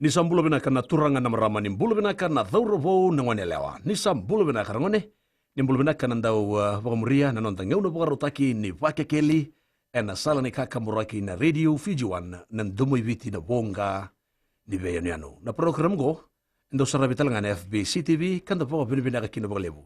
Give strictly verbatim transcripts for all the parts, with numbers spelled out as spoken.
Ni sa bula vinaka na turaga na marama, ni bula vinaka na cauravou na gone yalewa. Ni sa bula vinaka na gone, ni bula vinaka na dau, uh, vakamuria na noda gauna vakarautaki ni Vakekeli ena sala ni kakaburaki na Radio Fiji One, na Domo i Viti, na voqa ni veiyanuyanu. Na program qo e dau saravi tale ga na F B C T V, ka da vakavinavinaka kina vakalevu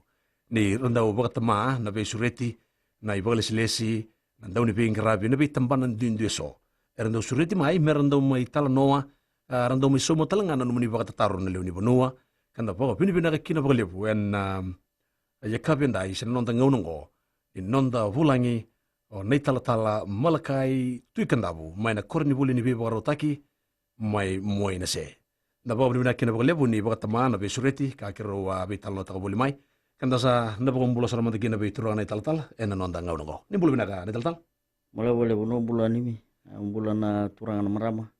ni ra dau vakatama na veisureti, na ivakalesilesi, na dau ni veiqaravi, na veitabana duidui eso. Era dau sureti mai me ra dau mai talanoa, a, ra dau mai sauma tale ga na nomuni vakatataro na lewe ni vanua, ka da vakavinavinaka kina vakalevu ena, a, yakavi edai se na noda gauna oqo, ni noda vulagi o Naitalatala Malakai Tuikadavu mai na koronivuli ni veivakarautaki mai Moenese. Da vakavinavinaka kina vakalevu ni vakatama na veisureti ka keirau a veitalanoataka voli mai. Ka da sa na vakabula sara mada kina vei turaga na italatala ena noda gauna oqo. Ni bula vinaka na italatala. Bula, bula, bula, bula ni mi. A, bula na turaga na marama,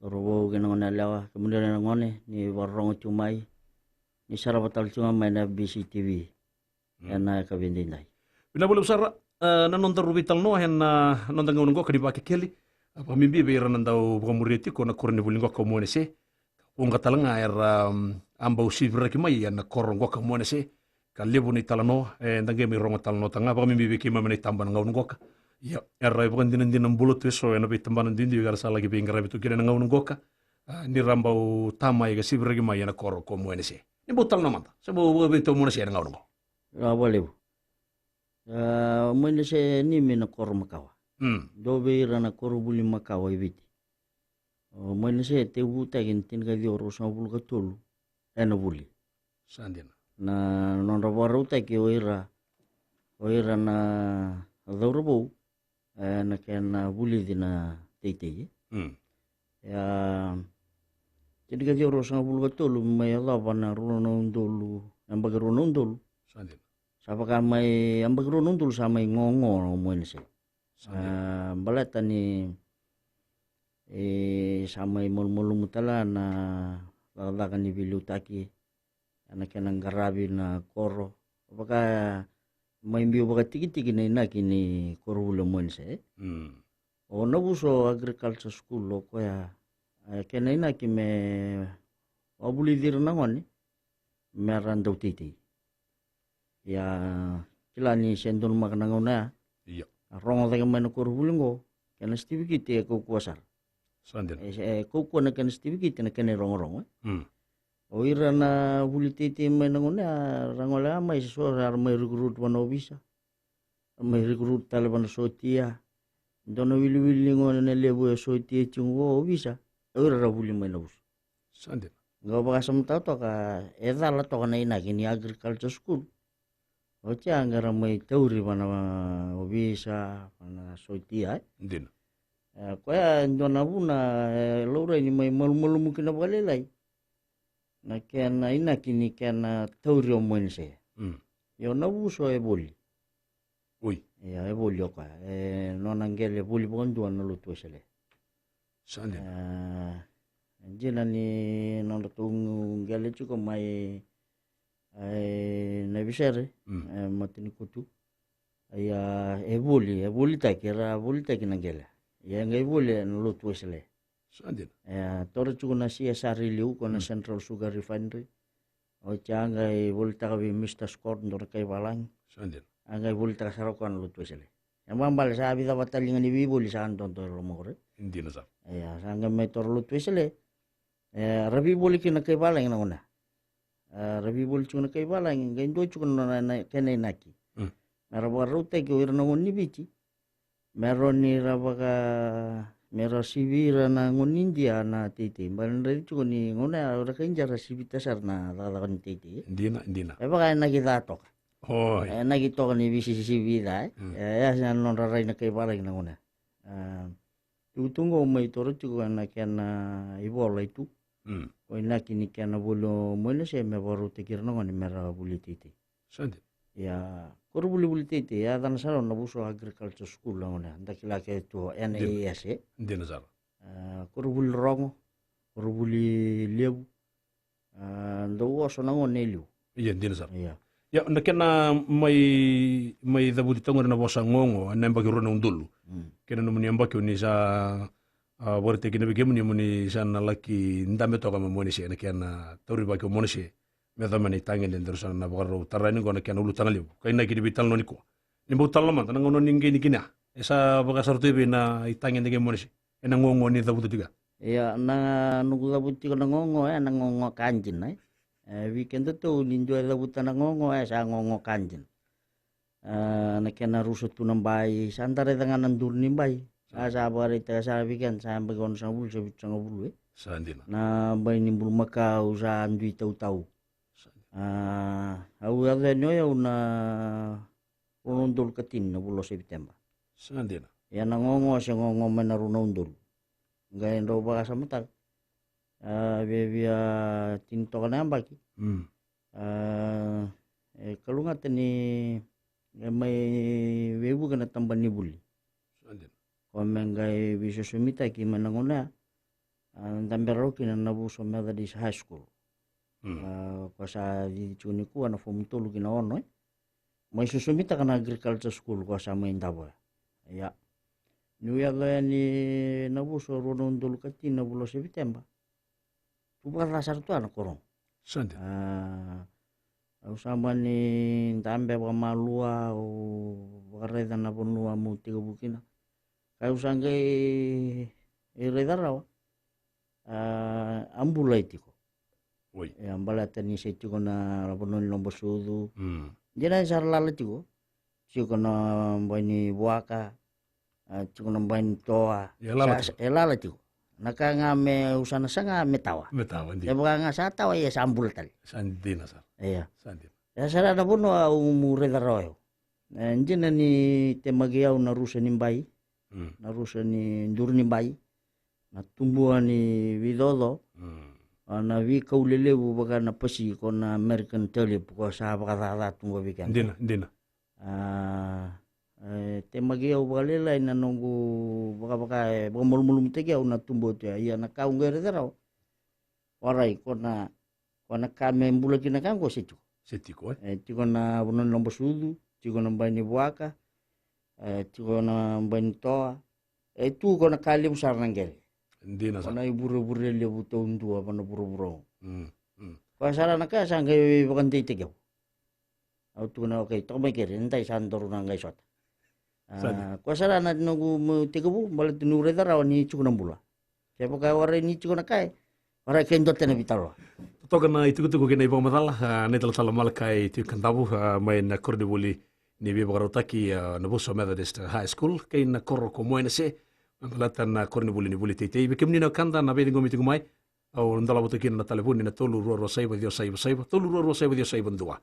cauravou kei na gone yalewa, kemuni na gone ni vakarorogo tiko mai, ni sarava tale tiko ga mai na F B C T V. Mm. Ena yakavi edaidai. Vinaka vakalevu sara, e, na noda rau veitalanoa ena, e, noda gauna qoka ni Vakekeli. A, vakabibi vei ira na dau vakamuria tiko na koronivuli qoka o Moenese. Vuqa tale ga era, mm, a bau siviraki mai ena koro qoka o Moenese. Ka levu na italanoa, e, da qai mai rogo talanoataka ga, vakabibi vei keimami na itaba na gauna qoka. Ia, era ivakadinadina bula tu eso ena veitabana duidui era sa laki veiqaravi tu kina ena gauna qoka. A, ni ra bau ta mai ka siviraki mai ena koro ko Moenese. Ni bau talanoa mada, se bau vakaevei tu o Moenese ena gauna qo? A, vakalevu. A, Moenese ni mai na koro makawa. Mm. Dua vei ira na koronivuli makawa e Viti. O Moenese e tekivutaki ena tinikaciwa ruasagavulu ka tolu ena vuli. Sa dina. Na nodra vakarautaki o ira, o ira na cauravou, e, na kena vulici na teitei. Mm. Ia, tinikaciwa ruasagavulu ka tolu mai yacova na rua na udolu, yabaki rua na udolu. Sa dina. Sa vaka mai yabaki rua na udolu sa mai gogo o Moenese. Sa dina. A, baleta ni, e, sa mai malumalumu tale na cakacaka ni veiliutaki, ena kena qaravi na koro. Vaka mai biu vakatikitiki na inaki ni koronivuli o Moenese. Mm. O Navuso Agriculture School o koya, e, kena inaki me vakavulici ira na gone me ra dau teitei. Ia, kila ni se donumaka na gauna ya. Ia. A rogo cake mai na koronivuli qo, kena sitivikiti e kaukauwa sara. Sa dina. E, e kaukauwa na kena sitivikiti na kena irogorogo, e. Mm. O ira na vuli teitei mai na gauna ya, ra gole mai se so, ra mai recruit vua na ovisa. Mai recruit tale vua na sotia. Dua na wiliwili ni gone na levu e sotia tiko qo, ovisa. O ira ra vuli mai Navuso. Sa dina. Qai vakasamataka toka, e cala toka na inaki ni agriculture school. Oti ya qai ra mai tauri vua na ovisa, vua na sotia, e. Dina. E, koya e dua na vuna, e, laurai ni mai malumalumu kina vakalailai na kena inaki ni kena tauri o Moenese. Mm. Ia o Navuso e voli. Oi. Ia, e voli o koya. E nona qele voli vakadua na lotu Wesele. Sa dina. E, dina ni nodratou qele tiko mai, e, Naivisere, mm, e, Matanikutu. Ia, e voli, e volitaki, era volitaki na qele. Ia, e qai voli ena lotu Wesele. Sa dina. E, taura tiko na C S R i liu, ko na, mm, Central Sugar Refinery. Oti ya qai volitaka vei Mister Scott, dua na kai valagi. Sa dina. A qai volitaka sara o koya na lotu Wesele. E babale sa vica vata liga ni veivoli sa dodo e loma qori. Dina sara. Ia, sa qai mai taura lotu Wesele. E, ra veivoli kina na kai valagi na gauna. E, ra veivoli tiko na kai valagi, qai dua tiko na, na, na kena inaki. Mm. Me ra vakarautaki o ira na gone ni Viti. Me rawa ni ra vaka, me ra sivi ira na gone ni Idia na teitei. Baleta ni raici tiko ni gauna ya o ira kai Idia ra sivita sara na cakacaka ni teitei. Dina, dina. E vaka e naki ca toka. Oi. E naki toka ni veisisivi ca, e. Mm. E, e, sa nodra rai na kai valagi na gauna. A, tu, tu qo mai taura tiko ena kena ivola i tu. Mm. O inaki ni kena voli o Moenese me vakarautaki ira na gone me ra vuli teitei. Sa dina. Ia, koronivuli vuli teitei, e yacana sara o Navuso Agriculture School na gauna, da kila kece tu o N A S, e. Dina sara. A, koronivuli rogo, koronivuli levu, a, dau oso na gone e liu. Ia, dina sara. Ia. Ia, na kena mai, mai cavuti toka qori na vosa gogo, ena yabaki rua na udolu. Mm. Kena nomuni yabaki o ni sa A, vakaraitaki na vei kemuni mo ni sa na laki dabe toka mai Moenese, na kena taurivaki o Moenese me yacova na itagede daru sa na vakarau tara yani oqo na kena ulutaga levu. Kainaki ni veitalanoa nikua. Ni bau talanoa mada na gauna ni qai ni kina. E sa vaka sara tu e vei na itagede qai Moenese ena gogo ni cavuta tiko ya? Ia, na noqu cavuta tiko na gogo, e na gogo ka dina, e. E, vei kedatou ni dua e cavuta na gogo, e sa gogo ka dina. A, na kena rusa tu na bai, sa da raica ga na duru ni bai. Sa, sa vakaraitaka sara vei keda, sa yabaki onosagavulu se vitusagavulu, e. Sa dina. Na bai ni bulumakau sa dui tautau. Sa dina. A, au yaco yani o yau na rua na udolu ka tini na vula o Seviteba. Sa dina. Ia na gogo se gogo mai na rua na udolu. Qai drau vakasamataka. A, viavia tini toka na yabaki. Mm. A, e kalougata ni e mai veivuke na taba ni vuli. Sa dina. Ko me qai veisosomitaki mai na gauna ya. A, dabe rawa kina na Navuso Methodist High School. Mm. A, ko sa cici tiko nikua na fomu tolu ki na ono, e. Mai sosomitaka na agriculture school ko sa mai davo ya. Ia. Niu yaco yani Navuso rua na udolu ka tini na vula o Seviteba. Tu vakaca sara tu ya na koro. Sa dina. A, au sa mani dabe vakamalua, au vakaraica na vanua meu tekivu kina. Ka au sa qai raica rawa. A, a bula e tiko. Oi. Ia, baleta ni se tiko na vanua ni lobasucu. Mm. Dina ni sa ra lala tiko. Tiko na bai ni vuaka, a, tiko na bai ni toa. Ia, lala tiko. E lala tiko. Na ka ga me usa na saga me tawa. Me tawa, dina. E vaka ga sa tawa, ia sa bula tale. Sa dina sara. Ia. Sa dina. Ia sara na vanua au mu raica rawa o yau. E, dina ni temaki au na rusa ni bai. Mm. Na rusa ni duru ni bai. Na tubua ni veicoco. Mm. A, na veikau lelevu vaka na pasi ko na American tulip ko sa vakacaca tu qo vei keda. Dina, dina. A, e, temaki au vakalailai na noqu vakavaka, e, vakamalumalumutaki au na tubu oti ya. Ia na ka au qai raica rawa. Warai, ko na, ko na ka me bula kina ka qo se tiko. Se tiko, e? E, tiko na vanua ni lobasucu, tiko na bai ni vuaka, e, tiko na bai ni toa. E tu ko na ka levu sara na qele. Dina sara. Ko na ivurevure levu taudua va na vuravura. Mm, mm. Ko sara na ka sa qai vakadeitaki au. Au tukuna, okay, toka mai keri, edai sa daru na qai sota. A, sa dina. Ko sara na noqu meu tekivu, baleta niu raica rawa ni tiko na bula. Kevaka e warai ni tiko na ka, e warai ke dua tena veitalanoa. Totoka na itukutuku kei na ivakamacala, a, na italatala Malakai Tui Kadavu, a, mai na koronivuli ni veivakarautaki, a, Navuso Methodist High School, kei na koro ko Moenese, me baleta na koronivuli ni vuli teitei. Vei kemuni na wekada na veiciqomi tiko mai, au dolava tu kina na talevoni na tolu rua rua saiva ciwa saiva saiva, tolu rua rua saiva ciwa saiva dua.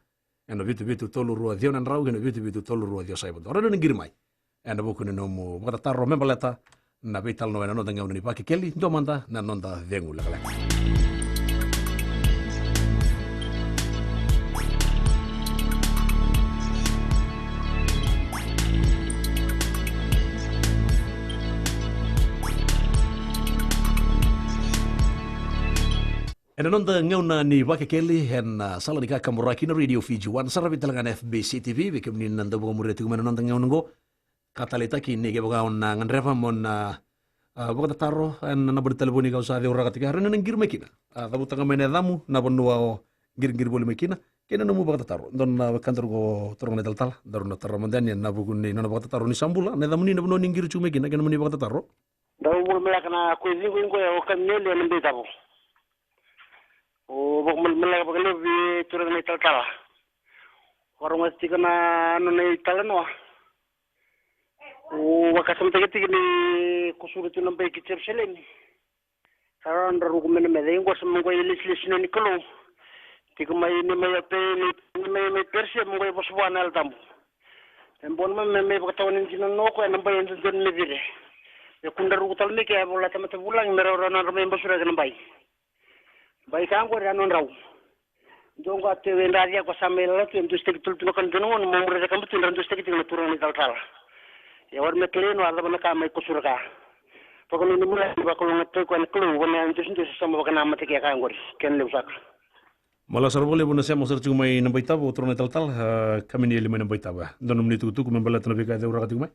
Ena vitu vitu tolu rua ciwa na drau, ena vitu vitu tolu rua ciwa saiva dua. Rawa ni o ni qiri mai ena vuku ni nomu vakatataro me baleta na veitalanoa ena noda gauna ni Vakekeli, dua mada na noda cegu lekaleka. Ena noda gauna ni Vakekeli, ena, a, sala ni kakaburaki na Radio Fiji One, saravi tale ga na F B C T V, vei kemuni na dau vakamuria tiko mai na noda gauna oqo. Ka taleitaki ni kevaka o na gadreva mo na, a, vakatataro ena naba ni talevoni kau sa ceuraka tiko ya, rawa ni o ni qiri mai kina. A, cavuta ga mai na yacamu, na vanua o qiriqiri voli mai kina, kei na nomu vakatataro. Dua na wekadaru ko turaga na italatala, daru na tara mada yani ena vuku ni nona vakatataro ni sa bula, na yacamuni, na vanua ni qiri tiko mai kina, kei na nomuni vakatataro. Dau vakamalumaleka na koya ciqo qo, o Kameli ena Beitavo. O vakamalumaleka vakalevu vei turaga na italatala. Vakarogoca tiko na nona italanoa. O vakasamataki tiko ni kusura tu na bai ki Jerusalemi. Sa rawa ni ra ruku mai na meca, qo sa mai qo e lesilesi ni Kalou. Tiko mai ni mai a pe ni mai, mai Persia, mai qo e vosa vua na Yalo Tabu. E bona mai, mai, mai vakatawa ni dina na o koya na bai e dodonu me cire. E kua ni ra ruku tale mai ke, e vola tamata vulagi me rau, rau na ra mai basuraki na bai. Bai ka qori a nodrau. Dua qo a tu e Dracia ko sa mai lala tu, e dua siteki tolu tu na ka dua na gauna, mo muri cakava tu, dra dua siteki tiko na turaga ni talatala. Ia wari me kilai no a cava na ka mai kusura ka. Vakanuinui mai lala ni vakalougatataki koya na Kalou, vana dusidusi sa mai vakanamata ke ka qori. Kena levu saka. Malumu sara vakalevu na sema sara tiko mai na Baitavo, turaga na talatala, a, Kamenieli mai na Baitavo. Dua nomuni tukutuku me baleta na veika e cauraka tiko mai?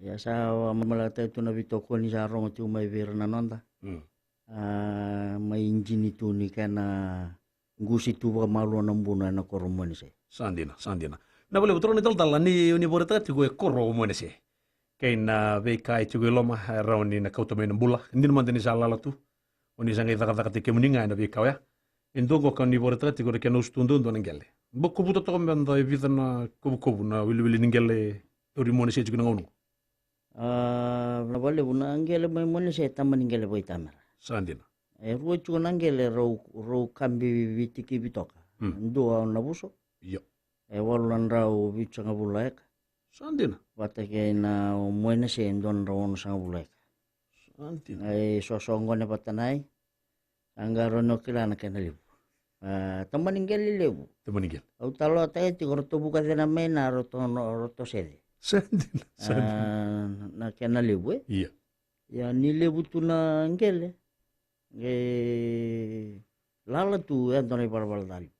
Ia sa mamalakataki tu na veitokoni sa rogo tiko mai vei ira na noda. Mm. A, mai jini tu ni kena qusi tu vakamalua na buno ena koro o Moenese. Sa dina, sa dina. Na valevu turaga na italatala, ni, ni vakaraitaka tiko e koro o Moenese kei na veika e tiko i loma, e rawa ni na kauta mai na bula. Dina mada ni sa lala tu, o ni sa qai cakacaka tiko kemuni ga ena veika oya. E dua oqo ka ni vakaraitaka tiko na kena usutu duadua na qele. Bau kovuta toka mada e vica na kovukovu na wiliwili ni qele tauri Moenese tiko na gauna oqo. A, na valevu na qele mai Moenese e tamani qele vakaitamera. Sa dina. E rua tiko na qele rau, rau kabi veitikivi toka. Mm. Dua o Navuso. Io. E walu na drau vitusagavulu na eka. Sa dina. Vata kei na o Moenese e dua na drau onosagavulu na eka. Sa dina. E soso gone vata nai. Sa qai rawa ni o kila na kena levu. A, tamani qele levu. Tamani qele. Au talanoataka tiko, ratou vuka cena mai na ratou no-, ratou sede. Sa dina, sa dina. A, na kena levu, e? Ia. Ia ni levu tu na qele, e lala tu e dua na ivalavala ca levu.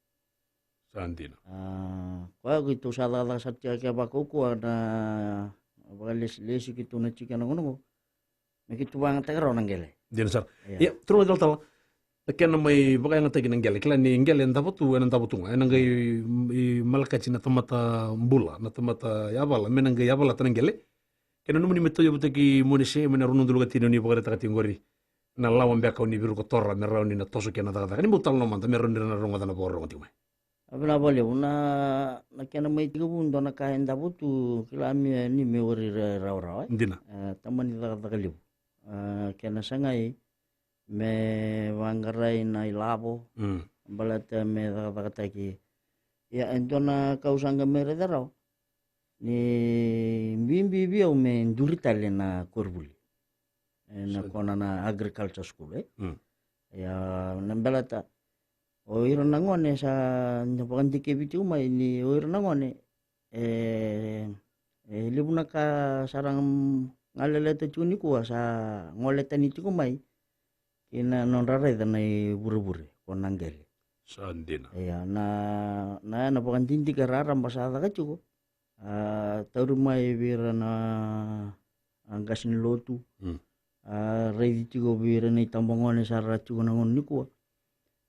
Sa dina. A, koya keitou sa cakacaka sara tiko kina vakaukauwa na vakalesilesi keitou na tiko kina na gauna oqo. Me keitou vakayagataka rawa na qele. Dina sara. Ia. Ia, turaga na italatala, na kena mai vakayagataki na qele, kila ni qele e davo tu, ena davo tu ga, ena qai, i, malakati na tamata bula, na tamata yavala, me na qai yavalata na qele. Kena nomuni me tauyavutaki Moenese mai na rua na udolu ka tini o ni vakaraitaka tiko qori, na lawa beka o ni veiruka tora me rawa ni na toso kina na cakacaka. Ni bau talanoa mada me rawa ni ra na rogoca na vakarorogo tiko mai. A, vinaka vakalevu. Na, na kena mai tekivu, dua na ka e davo tu, kila me, ni me wari ra-, rawarawa, e? Dina. A, tamani cakacaka levu. A, kena sagai me vaqarai na ilavo, mm, baleta me cakacakataki. Ia, e dua na ka au sa qai mai raica rawa, ni bibi vei au me duri tale na koronivuli. E, na, sa, kona na agriculture school, e? Mm. Ia, na baleta o ira na gone sa na vakadikevi tiko mai ni o ira na gone, e, e levu na ka sa ra, mm, galeleta tiko nikua sa gole tani tiko mai ki na nodra raica na ivurevure, ko na qele. Sa dina. Ia, na, na, na vakadidike raraba sa caka tiko. A, tauri mai vei ira na, a, qase ni lotu. Mm. A, raici tiko vei ira na itabagone sa ra tiko na gauna nikua.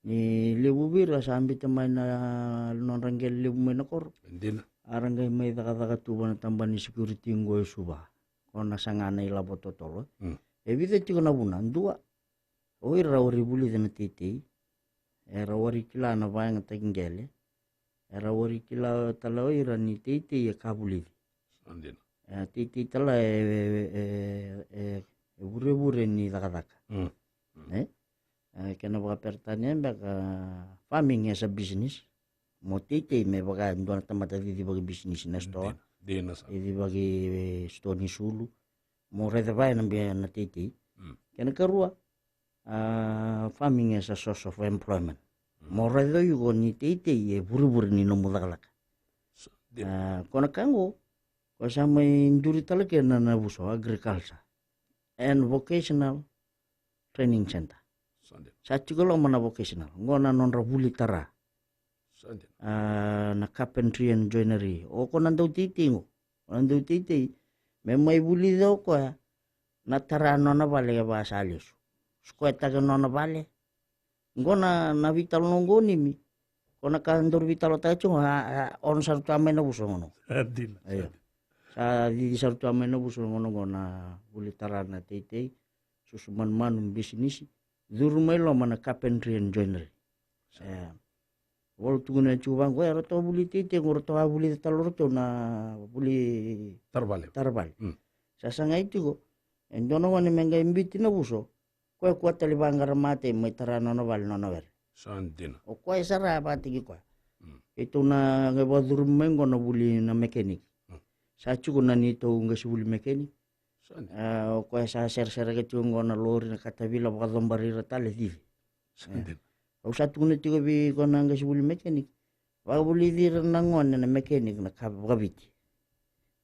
Ni levu vei ira sa biuta mai na nodra qele levu mai na koro. Dina. A ra qai mai cakacaka tu vua na tabana ni security qo e Suva. Ko na saga na ilavo totolo. Mm. E vica tiko na vuna, dua. O ira era wari vulica na teitei, era wari kila na vakayagataki qele, era wari kila tale o ira ni teitei e ka vulici. Sa dina. E, teitei tale e, e, e, e vurevure ni cakacaka. Mm. Mm. E? E, kena vakaperitania beka, farming as a business. Mo teitei me vaka e dua na tamata cicivaki bisinisi na sitoa. Dina, dina sara. Cicivaki, e, sitoa ni sulu. Mo raica vaya na bia na teitei. Mm. Kena karua, a, farming as a source of employment. Mm. Mo raica o iko ni teitei e vurevure ni nomu cakacaka. Sa dina. A, ko na ka qo, ko sa mai duri tale kina na, na Navuso, agriculture and vocational training center. Sa dina. Sa tiko loma na vocational. Qo na nodra vuli tara. Sa dina. A, na carpentry and joinery. O ko na dau teitei qo. O na dau teitei. Me mai vulica o koya na tara nona vale kevaka sa lesu. Square-taka nona vale. Qo na, na veitalanoa qo nimi. Ko na ka daru veitalanoataka tiko, a, a, ono sara tu a mai Navuso qo. Sa dina, sa dina. Io. Sa cici sara tu a mai Navuso qo na vuli tara na teitei. Susu manumanu, bisinisi. Curu mai loma na carpentry and joinery. Sa. E. Volo tukuna tiko vaqo, e, ratou a vuli teitei qo, ratou a vuli tale ratou na vuli taravale. Taravale. Mm. Sa sagai tiko. E dua na gone me qai biuti Navuso. Koya kua tale vaqara mate mai tara nona vale nona were. Sa dina. O koya sara a vakataki koya. Mm. Keitou na qai vakacurumi mai qo na vuli na mechanic. Mm. Sa tiko na neitou qasenivuli mechanic. Sa dina. A, o koya sa seresereka tiko qo na lori na katavila vakacobari ira tale cici. Sa dina. Au sa tukuna tiko vei koya na qasenivuli mechanic. Vakavulici ira na gone na mechanic na ka vakaviti.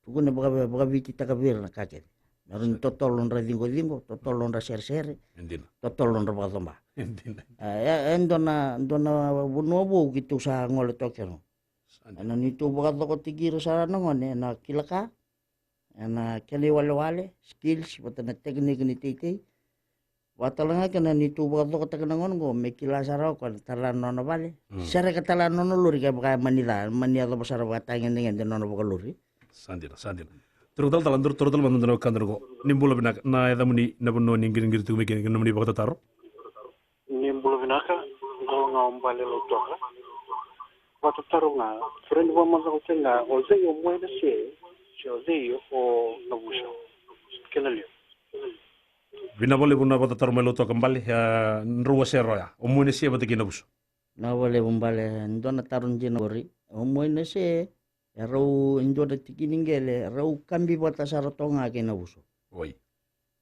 Tukuna vaka, vakavititaka vei ira na ka kece. Na rau ni totolo nodra ciqociqo, totolo nodra seresere, e dina, totolo nodra vakacoba. E dina. A, e, e dua na, dua na vanua vou keitou sa gole toka kina. Sa dina. Ena neitou vakacokotaki ira sara na gone, na kila ka. ena kena iwalewale, skills vata na tekiniki ni teitei. Vata tale ga kina ni tu vakacokotaka na gone qo me kila sara o koya na tara na nona vale. Sereka tale na nona lori kevaka e mani ca, mani yacova sara vakatagedegede na nona vakalori. Sa dina, sa dina. Turaga talatala, dua, turaga talatala, mada na wekada na ko. Ni bula vinaka, na yacamuni, na vanua ni qiriqiri tiko mai kina, na nomuni vakatataro. Ni bula vinaka, dau ga o Bale Lautoka. Vakatataro ga, friend vakamacala tiko ga, o cei o Moenese, se o cei o Navuso. Kena liu. Vinaka vakalevu na vakatataro mai Lautoka Bale, a, drau wasea rawa ya. O Moenese vata kei Navuso. Vinaka vakalevu Bale, dua na taro dina qori. O Moenese, e rau e dua na tiki ni qele, e rau kabi vata sara toka ga kei Navuso. Oi.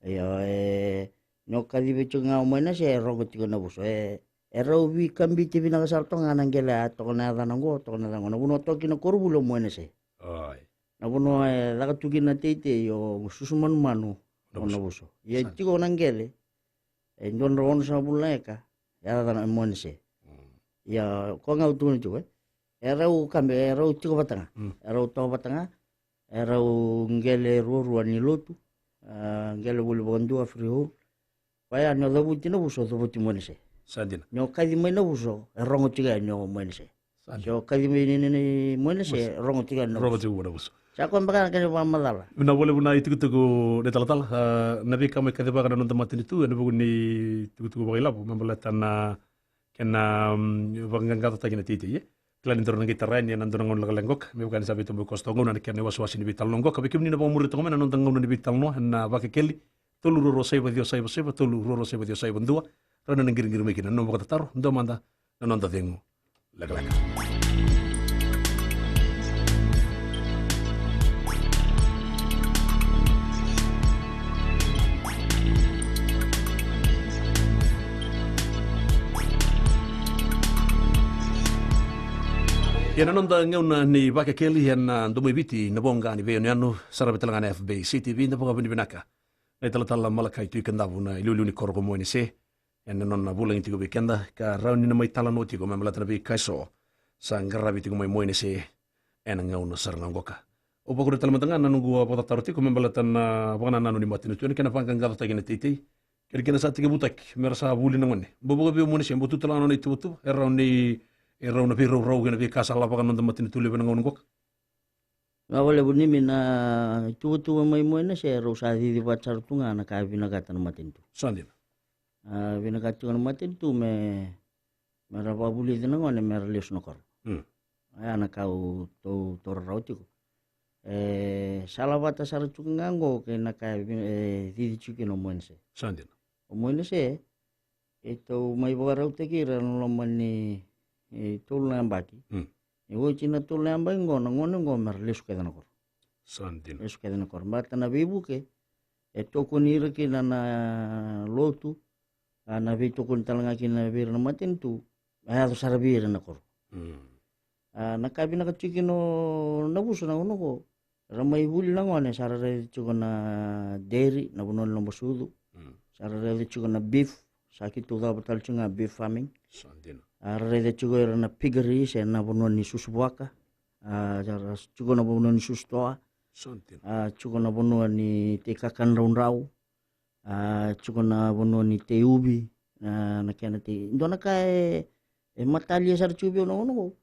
Io, e, ni o kacivi tiko ga o Moenese, e rogo tiko Navuso. E, e rau veikabiti vinaka sara toka ga na qele, a toka na yacana qo, toka na yacana qo. Na vanua toka kina koronivuli o Moenese. Oi. Na vanua e caka tu kina na teitei o susu manumanu o Navuso. Ia tiko na qele, e dua na drau onosagavulu na eka, e yacana o Moenese. Ia, koya ga au tukuna tiko, e. E rau kabi, e rau tiko vata ga. E rau toka vata ga. E rau qele ruarua ni lotu. A, qele voli vakadua, freehold. Koya ni o cavuti Navuso, o cavuti Moenese. Sa dina. Ni o kaci mai Navuso, e rogo tiko yani o Moenese. Sa dina. Se o kaci mai ni, ni, ni Moenese, e rogo tiko yani Navuso. Rogo tiko Navuso. Sa koya beka na kena vakamacala. Vinaka vakalevu na itukutuku na talatala, a, na veika mai kacivaka na noda matanitu, ena vuku ni tukutuku vakailavo, me baleta na kena, mm, vaqaqacotaki na teitei, e. Kila ni daru na qai tara yani ena dua na gauna lekaleka qoka, me vaka ni sa veitoboki koso toka gauna na kena iwasewase ni veitalanoa qoka. Vei kemuni na vakamuri toka mai na noda gauna ni veitalanoa, ena Vakekeli, tolu rua rua saiva ciwa saiva saiva, tolu rua rua saiva ciwa saiva dua, rawa ni na qiriqiri mai kina na nomu vakatataro, dua mada na noda cegu lekaleka. Ia na noda gauna ni Vakekeli ena Domo i Viti, na voqa ni veiyanuyanu, saravi tale ga na F B C T V, da vakavinavinaka na italatala Malakai Tui Kadavu, na iliuliu ni koro ko Moenese, ena nona vulagi tiko vei keda, ka rawa ni na mai talanoa tiko me baleta na veika eso sa qaravi tiko mai Moenese ena gauna sara ga qoka. Au vakuria tale mada ga na noqu a vakatataro tiko me baleta na vakanananu ni matanitu ena kena vaqaqacotaki na teitei, kei na kena sa tekivutaki me ra sa vuli na gone. Bau vakavei o Moenese, bau tu tale ga na nona ituvatuva, e rawa ni, e rawa na veiraurau kei na veika sa lavaka na noda matanitu levu ena gauna qoka. Vinaka vakalevu Nimi, na ituvatuva mai Moenese, e rau sa cici vata sara tu ga na ka e vinakata na matanitu. Sa dina. A, vinakata tiko na matanitu me, me ra vakavulici na gone me ra lesu na koro. Mm. Oya na ka au tou, tou taura rawa tiko. E, salavata sara tiko ga qo kei na ka e vin-, e cici tiko kina o Moenese. Sa dina. O Moenese, e, keitou mai vakarautaki ira ena loma ni, e, tolu na yabaki. Mm. E oti na tolu na yabaki qo, na gone qo me ra lesu kece na koro. Sa dina. Lesu kece na koro. Baleta na veivuke e tokoni ira kina na lotu, a, na veitokoni tale ga kina vei ira na matanitu, a yaco sara vei ira na koro. Mm. A, na ka vinaka tiko kina o Navuso na gauna qo, ra mai vuli na gone, sa ra raica tiko na dairy, na vanua ni lobasucu. Mm. Sa ra raica tiko na beef, sa keitou cakava tale tiko ga beef farming. Sa dina. A, ra raica tiko ira na piggery, se na vanua ni susu vaka. A, sa ra tiko na vanua ni susu toa. Sa dina. A, tiko na vanua ni tei kakana draudrau. A, tiko na vanua ni tei uvi, a, na kena tei. Dua na ka e, e matalia sara tiko vei au na gauna qo.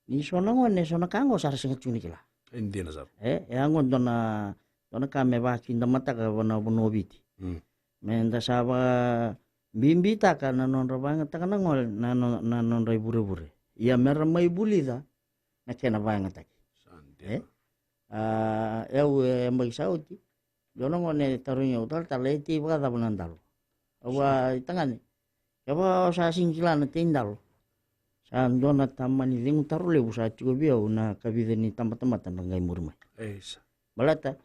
Ni so na gone, so na ka qo sa ra sega tiko ni kila. E dina sara. E, e a qo dua na, dua na ka me vakakidamataka vaka na vanua o Viti. Mm. Me da sa vakabibitaka na nodra vakayagataka na gone, na no-, na nodra ivurevure. Ia me ra mai vulica na kena vakayagataki. Sa dina. E? A, e au, e, yabaki sa oti. Dua na gone e tarogi au, talatala, e tei vakacava na dalo? Au a, i tagane, kevaka o sa sega ni kila na tei dalo, sa dua na tama ni cegu taro levu sa tiko vei au na kavica ni tabatamata na qai muri mai. Isa. Baleta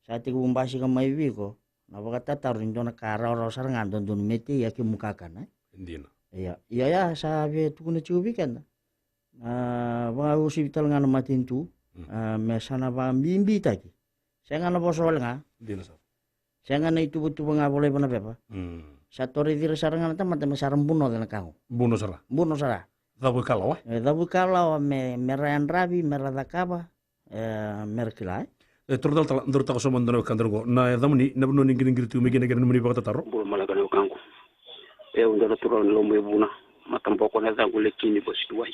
sa tekivu basika mai vei iko na vakatataro ni dua na ka rawarawa sara ga dodonu me tei, a kemu kakana, e? Dina. Ia, ia, ia sa via tukuna tiko vei keda na vakauasivi tale ga na matanitu, mm, a, me sa na vakabibitaki. Sega na vosa wale ga. Dina sara. Sega na ituvatuva ga volai vana pepa. Mm. Sa toreci ira sara ga na tamata me sa ra bunoca na ka qo. Buno sara. Buno sara. Cavu ikalawa. E, cavu ikalawa me, me ra yadravi, me ra cakava, e, me ra kila, e. E toro talatala, daru taka sobu mada na wekada oqo. Na yacamuni, na vanua ni qiriqiri tiko mai kina kei na nomuni vakatataro. Bula maleka na wekaqu. E, au dua na turaga ni Lomaivuna, Mataboko, na yacaqu Lekini Vasikiwai.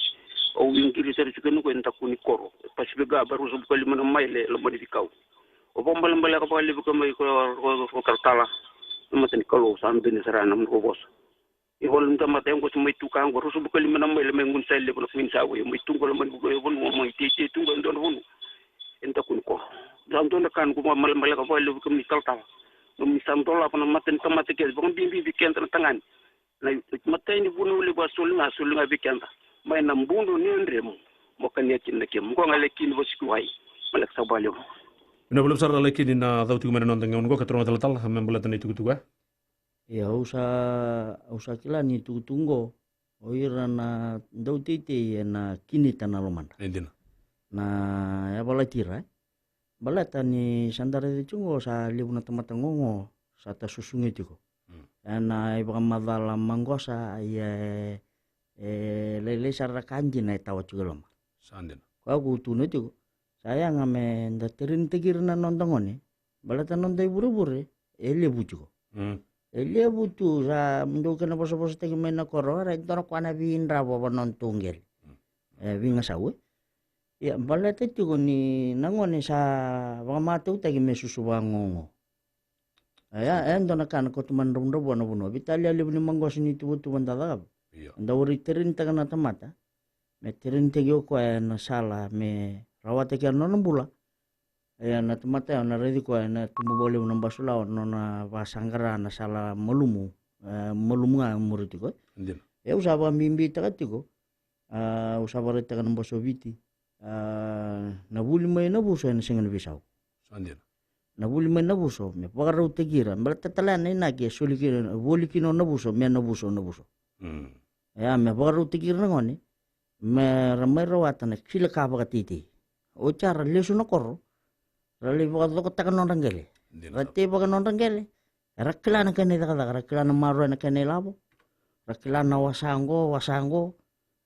Au qiri sara tiko yani qo e daku ni koro, e Pasifika, e ruasagavulu ka lima na maile e loma ni veikau. Au vakabalebaleka vakalevu ka mai ko, ko, ko talatala. Na mata ni Kalou sa bini sara na noqu vosa. E vale ni tamata e qo sa mai tu ka qo, ruasagavulu ka lima na maile mai Gaunisalevu, na kuini sa wai, mai tu qo loma ni vanua, mai teitei tu qo e dua na vanua e daku ni koro. Sa dua na ka noqu vakabalebaleka vakalevu vei kemuni talatala. Nomuni sa dolava na mata ni tamata kece, vakabibi vei keda na tagane. Na imatai ni vunau levu a soli ga, a soli ga vei keda. Mai na budu ni dremu mo kania kina na kemu. Qo ga Lekini Vasikiwai. Maleka saka vakalevu. Vinaka vakalevu sara Lekini na cau tiko mai na noda gauna qo ka turaga talatala me baleta na itukutuku ya. Ia, au sa, au sa kila ni tukutuku qo, o ira na dauteitei ena kinita na lomadra. E dina. Na yavalati ira, e? Baleta ni sa da raica tiko qo sa levu na tamata qoqo sa tasusugi tiko. Mm. Ena ivakamacala maqosa, ia e, e lailai sara na ka dina e tawa tiko e loma. Sa dina. Koya au tukuna tiko, sa yaga me da terenitaki ira na noda gone. Baleta na noda ivurevure e levu tiko. Mm. E levu tu, sa dau kena vosavosataki mai na koro, era e dua na koya na veidravo vaka nodatou qele. Mm. E veigasau, e. Ia, baleta tiko ni na gone sa vakamatautaki me susu vakagogo. Ia, e dua na ka na kauta mai na dravudravua na vanua. Veitalia levu ni maqosa ni tuvatuva da cakava. Ia. Da warai terenitaka na tamata me terenitaki o koya ena sala me rawataki a nona bula. Ia, na tamata ya o na raici koya ena tubu vakalevu na basulawa, nona vakasaqara na sala malumu, e, malumu ga e muri tiko. Dina. E, au sa vakabibitaka tiko, a, au sa vakaraitaka na bose o Viti, a, na vuli mai na vuso ena sega ni veisau. Sa dina. Na vuli mai na vuso me vakarautaki ira, baleta tale ya na inaki e soli kina, voli kina o na vuso, me na vuso, na vuso. Mm. Ia, me vakarautaki ira na gone me ra mai rawata na kila ka vakateitei. Oti ya ra lesu na koro, ra lai vakacokotaka nodra qele. Dina. Ra tei vaka nodra qele. Era kila na kena icakacaka, ra kila na maroroya na kena ilavo. Ra kila na wasa qo, wasa qo.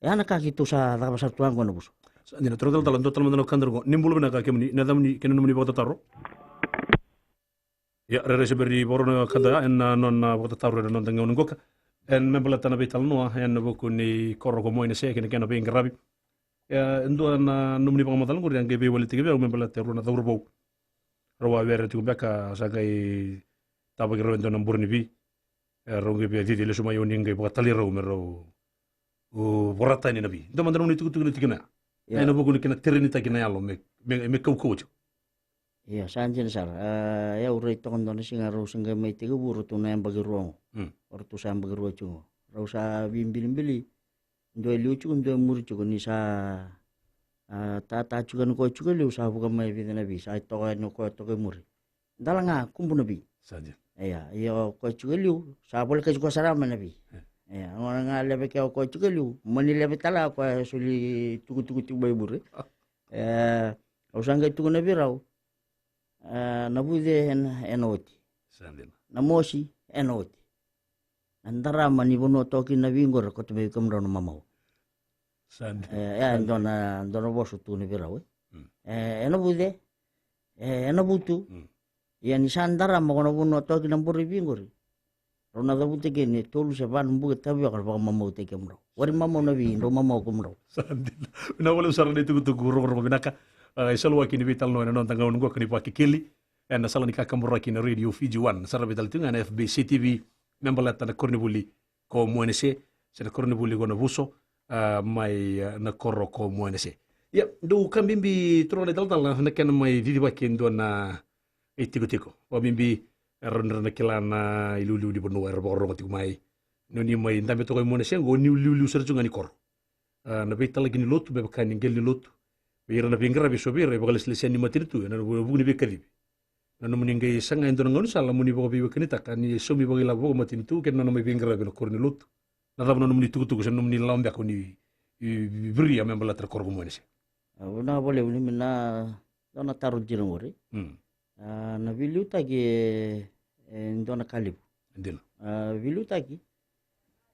Ya na ka keitou sa cakava sara tu ga qo na vuso. Sa dina, turaga talatala, dua tale mada na wekada qo. Ni bula vinaka kemuni, na yacamuni kei na nomuni vakatataro. Ia, rairai se bera ni vakarau na wekada ya ena nona vakatataro ena noda gauna qoka. Ena me baleta na veitalanoa ena vuku ni koro ko Moainese kei na kena veiqaravi. Ia, e dua na nomuni vakamacala qori a qai veiwalitaki vei au me baleta e rua na cauravou. Rau a were tiko beka, sa qai tavaki rau e dua na bure ni vi. E, rau qai via cici lesu mai, o ni qai vakatalai rau me rau, o, vorata yani na vi. Dua mada na nomuni tukutuku ena tikina ya. Ia. Ena vuku ni kena terenitaki na yalo me, me, me kaukauwa tiko. Ia, sa dina sara. A, e, au rai toka dua na siga rau sa qai mai tekivu, ratou na yabaki rua qo. Mm. O ratou sa yabaki rua tiko qo. Rau sa veibilibili. Dua e liu tiko, dua e muri tiko, ni sa, a, tata tiko yani o koya tiko e liu, sa vuka mai e vica na vi, sa toka yani o koya toka e muri. Dala ga kubu na vi. Sa dina. Ia, ia o koya tiko e liu, sa voleka tiko sara mai na vi. E. Ia, gona ga leve ke o koya tiko e liu, mani leve tale o koya e soli tukutuku tiko mai muri. E, au sa qai tukuna vei rau, e, na vuce ena, ena oti. Sa dina. Na mosi ena oti. Na darama ni vanua toka kina na vi qori, kauta mai vei kemudrau na mamau. Sa dina. E, e, dua na, dua na vosa tukuna vei rau, e. Mm. E, ena vuce, e, ena vutu. Mm. Ia ni sa darama ko na vanua toka kina na bure vi qori, rau na cavuta kina e tolu se va na buka tavioka, ra vakamamautaki kemudrau. Wari mamau na vi, drau mamau kemudrau. Sa dina. Vinaka vakalevu sara na itukutuku rogorogo vinaka. A, e saluwaki ni veitalanoa ena noda gauna qo ka ni vakekeli ena sala ni kakaburaki na Radio Fiji One. Saravi tale tiko ga na F B C T V me baleta na koronivuli ko Moainese, se na koronivuli ko Navuso, a, mai, a, na koro ko Moainese. Ia, dou ka bibi turaga na italatala na kena mai cicivaki e dua na itikotiko. Vakabibi, e, rawa ni ra na kila na iliuliu ni vanua era vakarorogo tiko mai. Ni o ni mai dabe toka i Moainese qo, o ni liuliu sara tiko ga ni koro. A, na veitalaki ni lotu, me vaka ni qele ni lotu. Vei ira na veiqaravi, e so vei ira e vakalesilesi yani i matanitu ena vuku ni veikacivi. Na nomuni qai saga e dua na gaunisala mo ni vakaveiwekanitaka ni saumi vakailavo vakamatanitu kei na nona mai veiqaravi na koro ni lotu. Na cava na nomuni tukutuku se na nomuni lalawa beka o ni, i, i, viria me baleta na koro ko Moainese? A, vinaka vakalevu. Ni mai na dua na taro dina qori. Mm. A, na veiliutaki e, e dua na ka levu. Dina. A, veiliutaki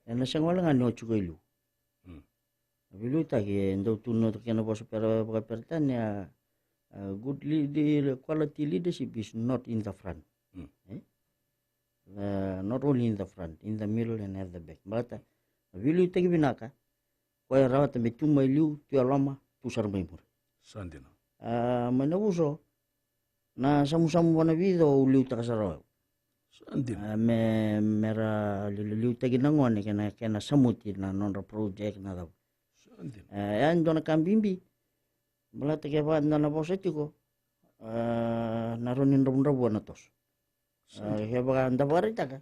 ena sega wale ga ni o tiko e liu. Mm. Na veiliutaki e dau tukuna na kena vosa Pere, vakaperitania, Uh, good lead, quality leadership is not in the front. Mm. Eh? Uh, not only in the front, in the middle and at the back. Baleta na veiliutaki vinaka, koya e rawata me tu mai liu, tu e loma, tu sara mai muri. Sa dina. Uh, mai Navuso, na samusamu vua na vico au liutaka sara o yau. Sa dina. Uh, me, me ra li-, li-, liutaki na gone kei na, kei na samuti na nodra project na cava. Sa dina. Uh, e a dua na ka bibi. Baleta kevaka da na vosa tiko, uh, na rawa ni dravudravua na toso. Sa dina. Uh, kevaka da vakaraitaka,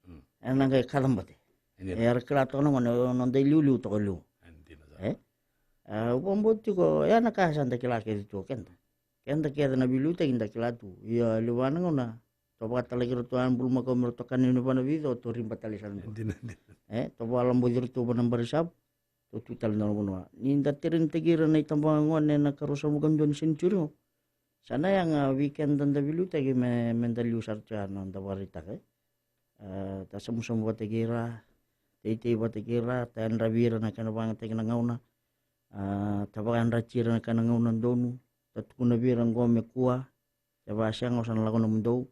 mm, e na qai kaca bate. E dina. Era kila toka na gone, o noda iliuliu toka liu. E dina sara. E? Uh, au vakabauta tiko, e a na ka sa da kila kece tu o keda. Keda kece na veiliutaki da kila tu. Ia, levu na gauna, tou vakatalaki iratou a bulumakau me ratou kana yani vua na vico, tou riba tale sara tu. E dina, dina. E, tou vakalabaici iratou vua na barisavu, tou tu tale na vanua. Ni da train-taki ira na itabagone na ikarua sagavulu ka dua ni century qo. Sa na yaga vei keda da veiliutaki me, me da liu sara tu ya na noda vakaraitaka, e. A, da samusamu vata kei ira, teitei vata kei ira, ta yadravi ira na kena vakayagataki na gauna. A, ta vakayadrataki ira na kena gauna donu, ta tukuna vei ira qo me kua, kevaka sega o sa na lako nomudou.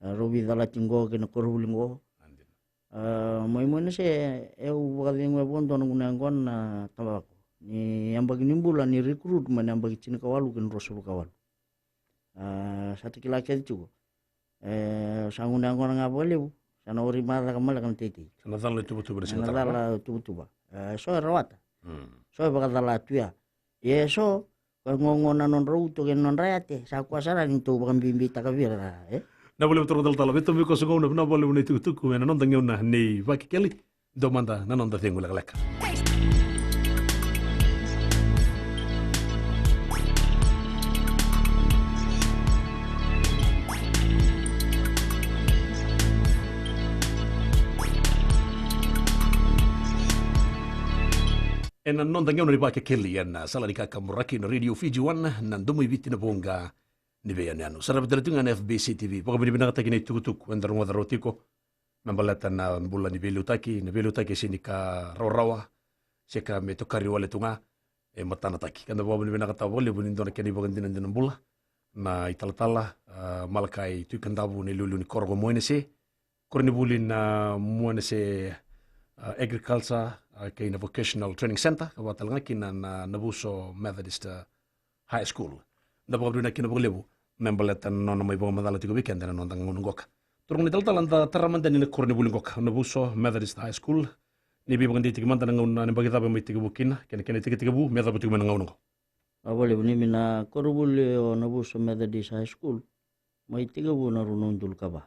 A, rau veicalati qo kei na koronivuli qo. A, mai Moenese, e, au vakacegu e vakadua na gauna yaqona, na tabako. Ni yabaki ni bula, ni recruit mai na yabaki tinikawalu kei na ruasagavulu ka walu. A, sa ta kila kece tiko. E, sa gauna yaqona ga vakalevu, sa na wari macaka maleka na teitei. Sa na cala na tuvatuva na siga tarava. Sa na cala tuvatuva. E, so e rawata. Mm. So e vakacala tu ya. Ia e so, ko e gogo na nodra uto kei na nodra yate, sa kua sara ni tou vakabibitaka vei ira, e? Na vakalevu turaga talatala, vei tou mai koso gauna, vinaka vakalevu na itukutuku, ena noda gauna nei Vakekeli. Dua mada na noda cegu lekaleka. Ena noda gauna ni Vakekeli ena sala ni kakaburaki na Radio Fiji One, na Domo i Viti, na voqa ni veiyanuyanu. Saravi tale tu ga na F B C T V. Vakavinavinakataki na itukutuku eda rogoca rawa tiko me baleta na bula ni veiliutaki, na veiliutaki e sega ni ka rawarawa, se ka me tokari wale tu ga, e matanataki. Keda vakavinavinakataka vakalevu ni dua na kena ivakadinadina bula na italatala, a, Malakai Tuikadavu, na iliuliu ni koro ko Moenese, koronivuli na Moenese, a, Agriculture, a, kei na Vocational Training Centre, ka vaka tale ga kina na, na Navuso Methodist, a, High School. Da vakavinavinaka kina vakalevu me baleta na nona mai vakamacala tiko vei keda ena noda gauna qoka. Turaga na italatala, da tara mada yani na koronivuli qoka, Navuso Methodist High School. Ni veivakadeitaki mada na gauna, na yabaki cava e mai tekivu kina, kei na kena itekitekivu, me cava tiko mai na gauna qo. A, vakalevu, neimami na koronivuli o Navuso Methodist High School, mai tekivu na rua na udolu ka va.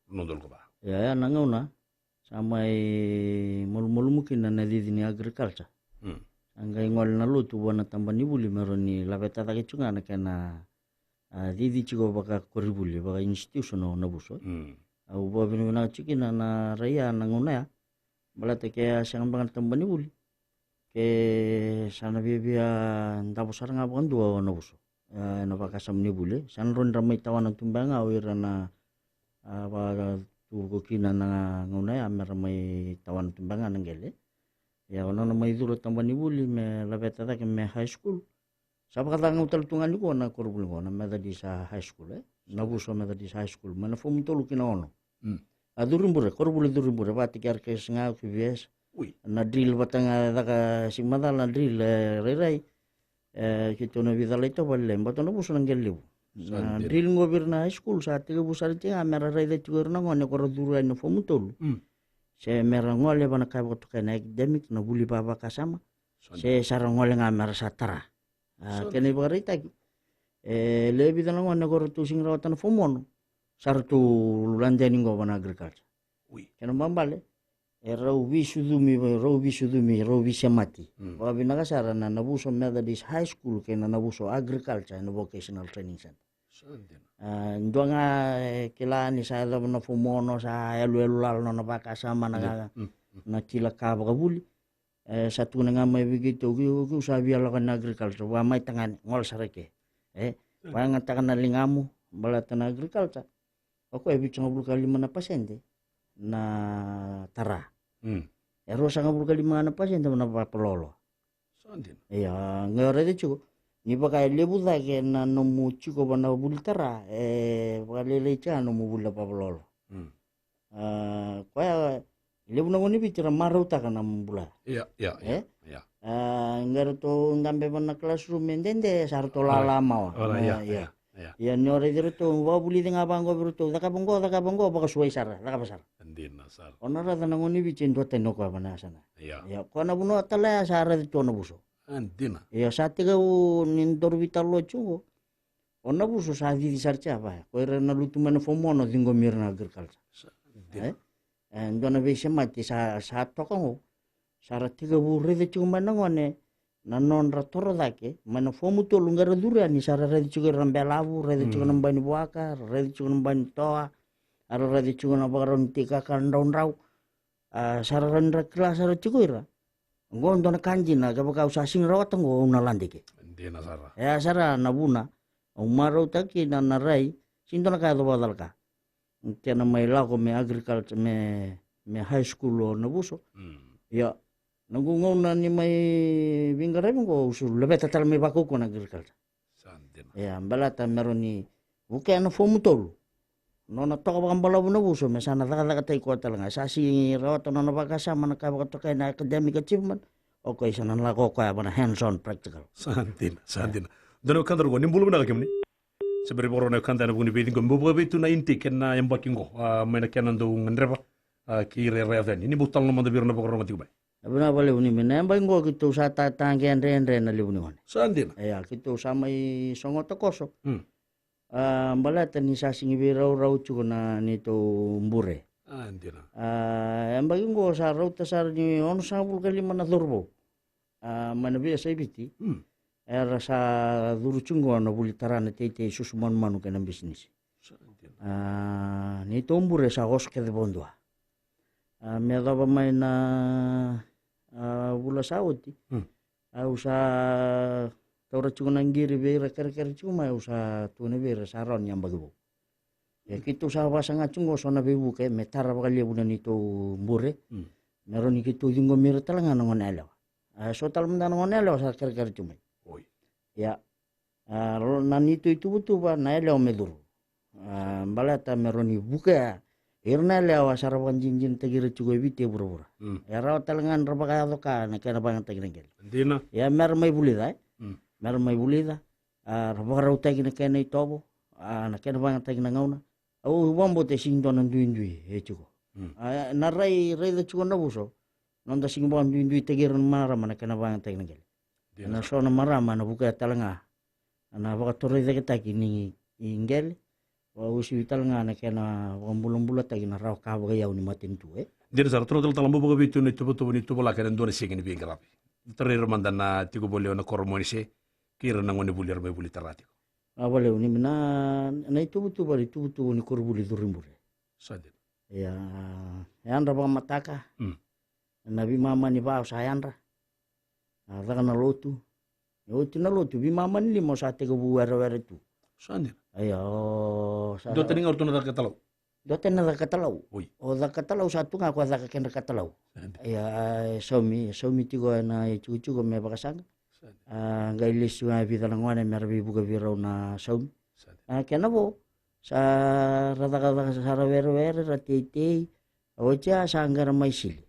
Rua na udolu ka va. Ia, ya na gauna sa mai malumalumu kina na cici ni agriculture. Mm. Sa qai gole na lotu vua na tabana ni vuli me rawa ni laveta cake tiko ga na kena, a, cici tiko vakakoronivuli, vaka institution o Navuso. Mm. Au vakavinavinaka tiko kina na rai ya na gauna ya. Baleta ke a sega beka na tabana ni vuli, ke sa na viavia davo sara ga vakadua o Navuso. E, na vakasama ni vuli, sa na rawa ni ra mai tawana tu beka ga o ira na, a, vakatuko kina na gauna ya me ra mai tawana tu beka ga na qele. Ia, o nona mai curu tabana ni vuli me laveta cake me high school. Sa vakacagau tale tu ga nikua na koronivuli qo, na Methodist, a, High School, e? Navuso Methodist High School, mai na fomu tolu ki na ono. Mm. A, curu i bure, koronivuli curu i bure, vata kei R K S ga, Q V S. Ui. Na drill vata ga e caka, sega ni macala na drill, e, rairai. E, keitou na veicalai toka vakalailai, baleta Navuso na qele levu. Sa dina. Na drill qo vei ira na high school, sa tekivu sara tiko ga me ra raica tiko ira na gone ko ra curu yani na fomu tolu. Mm. Se me ra gole vaka na ka e vakatokai na academic, na vuli vakavakasama. Sa dina. Se sa ra gole ga me ra sa tara. A, kena ivakaraitaki, e lewe vica na gone ko ratou sega ni rawata na fomu ono, sa ratou lade yani qo vaka na agriculture. Ui. Kena ibalebale, e rau veisucumi, rau veisucumi, rau veisemati. Mm. Vakavinaka sara na Navuso Methodist High School kei na Navuso Agriculture and Vocational Training Centre. Sa dina. A, dua ga e kila ni sa yacova na fomu ono, sa yaloyalo lala na nona vakasama, na, mm, mm, na kila ka vakavuli. E, sa tukuna ga mai vei keitou, keitou, keitou sa via lako na agriculture, vaka mai tagane, gole sara i ke. E, vakayagataka na ligamu baleta na agriculture. O koya e vitusagavulu ka lima na pasede na tara. Mm. E ruasagavulu ka lima ga na pasede na vapalolo. Sa dina. Ia, qai o raica tiko, Ni vaka e levu cake na nomu tiko va na vuli tara, e vakalailai tiko na nomu vuli na vavalolo. Mm. A, koya, levu na gone ni Viti ra marautaka na bula. Ia, ia, ia, e? Ia. A, qai ratou dabe va na classroom e dede, sa ratou lala mawa. Ora, ia, ia, ia. Ia, ni o raici ratou, vakavulici ga vaqo vei ratou, cakava qo, cakava qo, vakasuai sara, cakava sara. Dina sara. O na raica na gone ni Viti e duatani o koya va na yasana. Ia. Ia, koya na vanua tale ya sa raici tu o Navuso. A, dina. Ia, sa tekivu ni daru veitalanoa tiko qo. O Navuso sa cici sara tiko va. Ko ira na lutu mai na form one ciqomi ira na agriculture. Sa, dina. E? E, dua na veisemati sa, sa toka qo. Sa ra tekivu raica tiko mai na gone. Na nodra toro cake. Mai na form tolu qai ra curu yani sa ra raici tiko ira na belavu, raici tiko na bai ni vuaka, raici tiko na bai ni toa. A ra raici tiko na vakarau ni tikaka draudrau. A, sa ra rawa ni ra kila sara tiko ira. Qo dua na ka dina, kevaka au sa sega ni rawata qo, au na lade ke. Dina sara. E a sara na vuna, au marautaka kina na rai, sega ni dua na ka e yaco vakacalaka. Kena mai lako me agriculture, me, me high school o Navuso. Mm. Ia, na noqu gauna ni mai veiqaravi qo, au sa laveta tale mai vakaukauwa na agriculture. Sa dina. Ia, baleta me rawa ni vukea na form tolu. Nona toka vakabalavu Navuso, me sa na cakacakataki koya tale ga. Sa sega ni rawata nona vakasama na ka vakatokai na academic achievement. O koya sa na lako o koya va na hands-on practical. Sa dina, sa dina. Dua na wekada qo, ni bula vinaka kemuni. Se bera ni vakarau na wekada ena vuku ni veici qo. Bau vakaevei tu na intake ena yabaki qo. A, mai na kena dau gadreva. A, kei ira era yaco yani. Ni bau talanoa mada vei ira na vakarorogo tiko mai. Vinaka vakalevu Nimi, na yabaki qo keitou sa tataqedredre na levu ni gone. Sa dina. Ia, keitou sa mai sogota koso. Hmm. A, baleta ni sa sega ni veiraurau tiko na neitou bure. A, dina. A, yabaki qo sa rauta sara ni onosagavulu ka lima na cauravou. A, mai na veiyasai Viti. Hmm. Era sa curu tiko qo na vuli tara, na teitei, susu manumanu kei na bisinisi. Sa dina. A, neitou bure sa oso kece vakadua. A, me yacova mai na, a, vula sa oti. Hmm. Au sa taura tiko na qiri vei ira kerekere tiko mai, au sa tukuna vei ira sa rawa ni yabaki vou. Ia keitou sa vakasaga tiko qo so na veivuke me tara vakalevu na neitou bure. Hmm. Me rawa ni keitou ciqomi ira tale ga na gone yalewa. A, so tale mada na gone yalewa sa kerekere tiko mai. Oi. Ia. A, ro-, na neitou ituvatuva na yalewa me curu. A, baleta me rawa ni vukea ira na yalewa sa ra vakadinadinataki ira tiko e Viti, e vuravura. Mm. E rawa tale ga ni ra vakayaco ka na kena vakayagataki na qele. Dina. Ia me ra mai vulica, e? Mm. Me ra mai vulica, a, ra vakarautaki na kena itovo, a, na kena vakayagataki na gauna. Au vakabauta e sega ni dua na duidui e tiko. Mm. A, na rai, raica tiko Navuso, noda sega ni vakaduiduitaki ira na marama na kena vakayagataki na qele. Dina. Ena so na marama ena vukea tale ga na vakatorocaketaki ni qele, vakauasivi tale ga na kena vakabulabulataki na rawa ka vakaiau ni matanitu, e? Dina sara. Turaga talatala, bau vakaevei tu na ituvatuva ni tuvalaki ena dua na siga ni veiqaravi. Tarai ira mada na tiko voli ena koro Monise, kei ira na gonevuli era mai vuli tara tiko. A, vakalevu Nimi, na, na ituvatuva, na ituvatuva ni koronivuli curu i bure. Sa dina. Ia, yadra vakamataka. Mm. Na veimama ni va au sa yadra. A, caka na lotu. E oti na lotu, veimama ni lima au sa tekivu werewere tu. Sa dina. Ia, o sa. Dua tani ga o ratou na caka katalau. Dua tani na caka katalau. Oi. O caka katalau sa tu ga ko a caka kedra katalau. Sa dina. Ia, e saumi, e saumi tiko ena itikotiko me vakasaqa. Sa dina. A, qai lesu ga e vica na gone me ra veivuke vei rau na saumi. Sa dina. A, kena vo, sa ra cakacaka, sa ra werewere, ra teitei. Oti ya sa qai ra mai sili.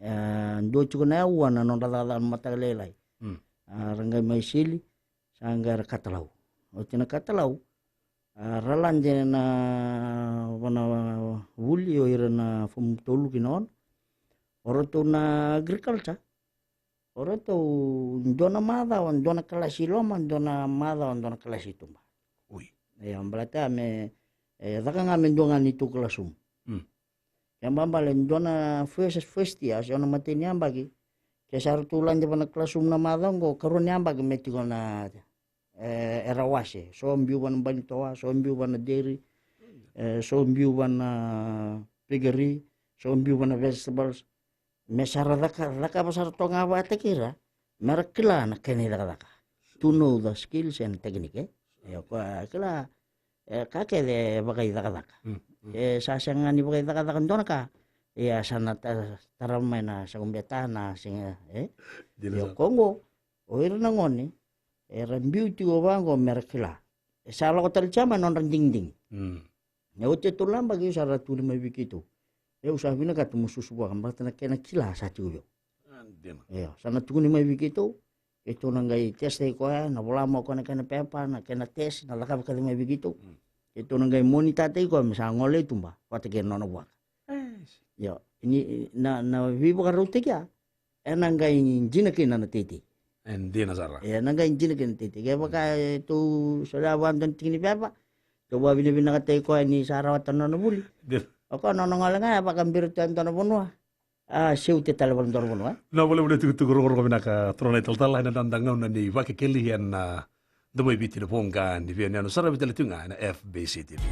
A, dua tiko na aua na nodra cakacaka na mataka lailai. Mm. A, ra qai mai sili, sa qai ra katalau. Oti na katalau, a, ra lade na vanavuli o ira na fomu tolu ki na ono. O ratou na agriculture, o ratou dua na macawa, dua na kalasi i loma, dua na macawa, dua na kalasi i tuba. Ui. Ia, baleta me, e, caka ga me dua ga ni tu classroom. Mm. Kena ibalebale dua na first, first year, se na imatai ni yabaki, ke sa ratou lade va na classroom na macawa qo, karua ni yabaki me tiko na, e, era wase. So biu va na bai ni toa, so biu va na dairy, e, so biu va na piggery, so biu va na vegetables. Me sa ra caka, cakava sara toka ga vakataki ira, me ra kila na kena icakacaka. To know the skills and technique, e? Ia, ko a kila, e, ka kece e vakaicakacaka. Mm, mm. E sa sega ga ni vakaicakacaka dua na ka, ia sa na ta-, tara mai na sa kubeta na sega, e? Dina. Ia sa. Ko qo, o ira na gone, Era biu tiko vaqo me ra kila. E sa lako tale tiko mai na nodra digidigi. Mm. E oti e tolu na yabaki, au sa ra tukuni mai vei keitou, au sa vinakata mo susu vaka baleta na kena kila sa tiko vei au. Ah, dina. Io, sa na tukuni mai vei keitou. Keitou na qai test-taki koya, na vola mai o koya na kena pepa, na kena test, na cakava kece mai vei keitou. Mm. Keitou na qai monitor-taki koya me sa gole i tuba vata kei na nona vuaka. Yes. Io, ni na, na veivakarautaki ya, e na qai dina kina na teitei. E dina sara. E na qai dina kina na teitei. Kevaka e tou solia vua e dua na tiki ni pepa, tou vakavinavinakataki koya ni sa rawata na nona vuli. Dina. O koya na nona gole ga e vakabira tu e dua na vanua. A, seuta tale vale dua na vanua, e? Na vale vale tukutuku, rogorogo vinaka, turaga na italatala, ena noda gauna ni Vakekeli ena Domo i Viti, na voqa ni veiyanuyanu, saravi tale tu ga ena F B C T V.